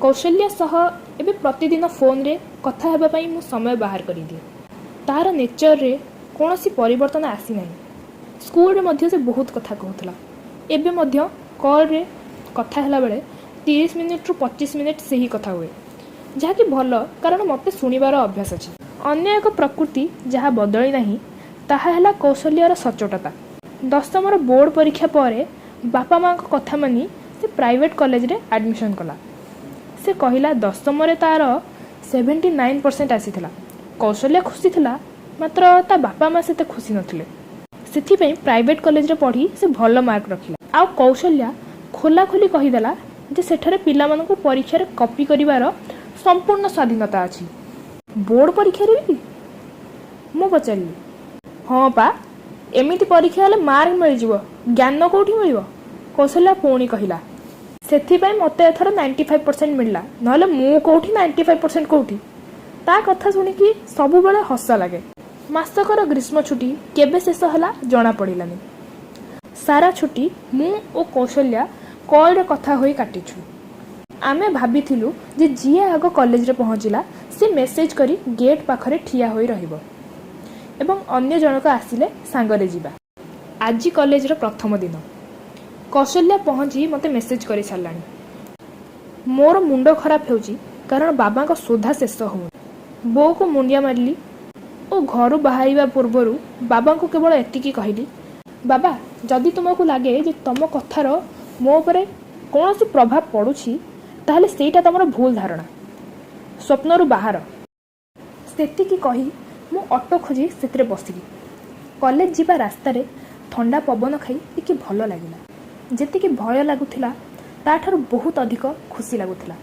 କୌଶଲ୍ୟା ସହ ଏବେ ପ୍ରତିଦିନ ଫୋନ୍ରେ କଥା ହେବା ପାଇଁ ମୁଁ ସମୟ ବାହାର କରିଦିଏ। ତା'ର ନେଚରରେ କୌଣସି ପରିବର୍ତ୍ତନ ଆସିନାହିଁ। ସ୍କୁଲରେ ମଧ୍ୟ ସେ ବହୁତ କଥା କହୁଥିଲା। ଏବେ ମଧ୍ୟ କଲ୍ରେ କଥା ହେଲାବେଳେ 30 ମିନିଟ୍ରୁ 25 ମିନିଟ୍ ସେହି କଥା ହୁଏ, ଯାହାକି ଭଲ, କାରଣ ମୋତେ ଶୁଣିବାର ଅଭ୍ୟାସ ଅଛି। ଅନ୍ୟ ଏକ ପ୍ରକୃତି ଯାହା ବଦଳି ନାହିଁ, ତାହା ହେଲା କୌଶଲ୍ୟାର ସଚ୍ଚୋଟତା। ଦଶମର ବୋର୍ଡ଼ ପରୀକ୍ଷା ପରେ ବାପା ମାଆଙ୍କ କଥା ମାନି ସେ ପ୍ରାଇଭେଟ୍ କଲେଜରେ ଆଡ଼ମିସନ୍ କଲା। ସେ କହିଲା, ଦଶମରେ ତା'ର 79% ଆସିଥିଲା। କୌଶଲ୍ୟା ଖୁସି ଥିଲା, ମାତ୍ର ତା ବାପା ମା ସେତେ ଖୁସି ନଥିଲେ। ସେଥିପାଇଁ ପ୍ରାଇଭେଟ୍ କଲେଜରେ ପଢ଼ି ସେ ଭଲ ମାର୍କ ରଖିଲା। ଆଉ କୌଶଲ୍ୟା ଖୋଲାଖୋଲି କହିଦେଲା ଯେ ସେଠାରେ ପିଲାମାନଙ୍କୁ ପରୀକ୍ଷାରେ କପି କରିବାର ସମ୍ପୂର୍ଣ୍ଣ ସ୍ୱାଧୀନତା ଅଛି। "ବୋର୍ଡ଼ ପରୀକ୍ଷାରେ ବି?" ମୁଁ ପଚାରିଲି। "ହଁ ପା, ଏମିତି ପରୀକ୍ଷା ହେଲେ ମାର୍କ ମିଳିଯିବ, ଜ୍ଞାନ କେଉଁଠି ମିଳିବ?" କୌଶଲ୍ୟା ପୁଣି କହିଲା। "ସେଥିପାଇଁ ମୋତେ ଏଥର 95% ମିଳିଲା, ନହେଲେ ମୁଁ କେଉଁଠି, 95% କେଉଁଠି?" ତା କଥା ଶୁଣିକି ସବୁବେଳେ ହସ ଲାଗେ। ମାସକର ଗ୍ରୀଷ୍ମ ଛୁଟି କେବେ ଶେଷ ହେଲା ଜଣାପଡ଼ିଲାନି। ସାରା ଛୁଟି ମୁଁ ଓ କୌଶଲ୍ୟା କଲ୍ରେ କଥା ହୋଇ କାଟିଛୁ। ଆମେ ଭାବିଥିଲୁ ଯେ ଯିଏ ଆଗ କଲେଜରେ ପହଞ୍ଚିଲା, ସେ ମେସେଜ୍ କରି ଗେଟ୍ ପାଖରେ ଠିଆ ହୋଇ ରହିବ ଏବଂ ଅନ୍ୟ ଜଣକ ଆସିଲେ ସାଙ୍ଗରେ ଯିବା। ଆଜି କଲେଜର ପ୍ରଥମ ଦିନ। କୌଶଲ୍ୟା ପହଞ୍ଚି ମୋତେ ମେସେଜ୍ କରିସାରିଲାଣି। ମୋର ମୁଣ୍ଡ ଖରାପ ହେଉଛି, କାରଣ ବାବାଙ୍କ ଶୋଧା ଶେଷ ହେଉନି। ବୋଉକୁ ମୁଣ୍ଡିଆ ମାରିଲି ଓ ଘରୁ ବାହାରିବା ପୂର୍ବରୁ ବାବାଙ୍କୁ କେବଳ ଏତିକି କହିଲି, "ବାବା, ଯଦି ତୁମକୁ ଲାଗେ ଯେ ତମ କଥାର ମୋ ଉପରେ କୌଣସି ପ୍ରଭାବ ପଡ଼ୁଛି, ତାହେଲେ ସେଇଟା ତମର ଭୁଲ ଧାରଣା, ସ୍ୱପ୍ନରୁ ବାହାର।" ସେତିକି କହି ମୁଁ ଅଟୋ ଖୋଜି ସେଥିରେ ବସିଲି। କଲେଜ ଯିବା ରାସ୍ତାରେ ଥଣ୍ଡା ପବନ ଖାଇ ଟିକେ ଭଲ ଲାଗିଲା। ଯେତିକି ଭୟ ଲାଗୁଥିଲା, ତାଠାରୁ ବହୁତ ଅଧିକ ଖୁସି ଲାଗୁଥିଲା।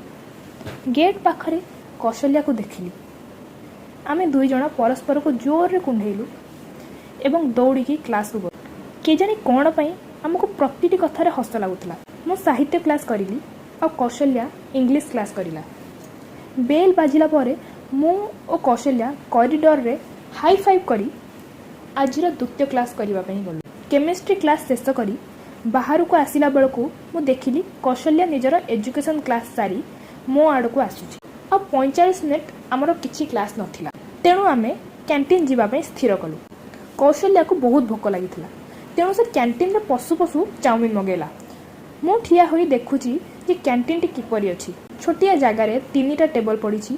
ଗେଟ୍ ପାଖରେ କୌଶଲ୍ୟାକୁ ଦେଖିଲି। ଆମେ ଦୁଇ ଜଣ ପରସ୍ପରକୁ ଜୋରରେ କୁଣ୍ଢେଇଲୁ ଏବଂ ଦୌଡ଼ିକି କ୍ଲାସକୁ ଗଲୁ। କେଜାଣି କ'ଣ ପାଇଁ ଆମକୁ ପ୍ରତିଟି କଥାରେ ହସ ଲାଗୁଥିଲା। ମୁଁ ସାହିତ୍ୟ କ୍ଲାସ୍ କରିଲି ଆଉ କୌଶଲ୍ୟା ଇଂଲିଶ କ୍ଲାସ୍ କରିଲା। ବେଲ୍ ବାଜିଲା ପରେ ମୁଁ ଓ କୌଶଲ୍ୟା କରିଡରରେ ହାଇ ଫାଇଭ୍ କରି ଆଜିର ଦ୍ୱିତୀୟ କ୍ଲାସ୍ କରିବା ପାଇଁ ଗଲୁ। କେମିଷ୍ଟ୍ରି କ୍ଲାସ୍ ଶେଷ କରି ବାହାରକୁ ଆସିଲା ବେଳକୁ ମୁଁ ଦେଖିଲି, କୌଶଲ୍ୟା ନିଜର ଏଜୁକେସନ୍ କ୍ଲାସ୍ ସାରି ମୋ ଆଡ଼କୁ ଆସୁଛି। ଆଉ 45 ମିନିଟ୍ ଆମର କିଛି କ୍ଲାସ୍ ନଥିଲା, ତେଣୁ ଆମେ କ୍ୟାଣ୍ଟିନ୍ ଯିବା ପାଇଁ ସ୍ଥିର କଲୁ। କୌଶଲ୍ୟାକୁ ବହୁତ ଭୋକ ଲାଗିଥିଲା, ତେଣୁ ସେ କ୍ୟାଣ୍ଟିନରେ ପଶୁ ପଶୁ ଚାଉମିନ୍ ମଗେଇଲା। ମୁଁ ଠିଆ ହୋଇ ଦେଖୁଛି ଯେ କ୍ୟାଣ୍ଟିନ୍ଟି କିପରି ଅଛି। ଛୋଟିଆ ଜାଗାରେ ତିନିଟା ଟେବଲ୍ ପଡ଼ିଛି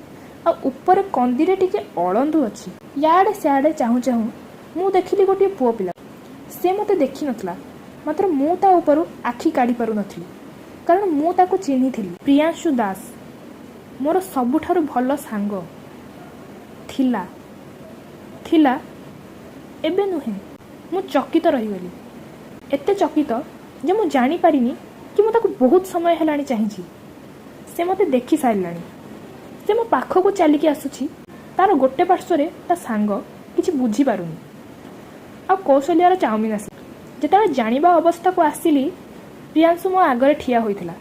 ଆଉ ଉପରେ କନ୍ଦିରେ ଟିକେ ଅଳନ୍ଧୁ ଅଛି। ୟାଡ଼େ ସିଆଡ଼େ ଚାହୁଁ ଚାହୁଁ ମୁଁ ଦେଖିଲି ଗୋଟିଏ ପୁଅ ପିଲା। ସେ ମୋତେ ଦେଖିନଥିଲା, ମାତ୍ର ମୁଁ ତା ଉପରୁ ଆଖି କାଢ଼ି ପାରୁନଥିଲି, କାରଣ ମୁଁ ତାକୁ ଚିହ୍ନିଥିଲି। ପ୍ରିୟାଂଶୁ ଦାସ, ମୋର ସବୁଠାରୁ ଭଲ ସାଙ୍ଗ ଥିଲା। ଥିଲା, ଏବେ ନୁହେଁ। ମୁଁ ଚକିତ ରହିଗଲି, ଏତେ ଚକିତ ଯେ ମୁଁ ଜାଣିପାରିନି କି ମୁଁ ତାକୁ ବହୁତ ସମୟ ହେଲାଣି ଚାହିଁଛି। ସେ ମୋତେ ଦେଖି ସାରିଲାଣି। ସେ ମୋ ପାଖକୁ ଚାଲିକି ଆସୁଛି। ତାର ଗୋଟେ ପାର୍ଶ୍ୱରେ ତା ସାଙ୍ଗ କିଛି ବୁଝିପାରୁନି ଆଉ କୌଶଲ୍ୟାର ଚାଉମିନ୍ ଆସିଲା। ଯେତେବେଳେ ଜାଣିବା ଅବସ୍ଥାକୁ ଆସିଲି, ପ୍ରିୟାଂଶୁ ମୋ ଆଗରେ ଠିଆ ହୋଇଥିଲା।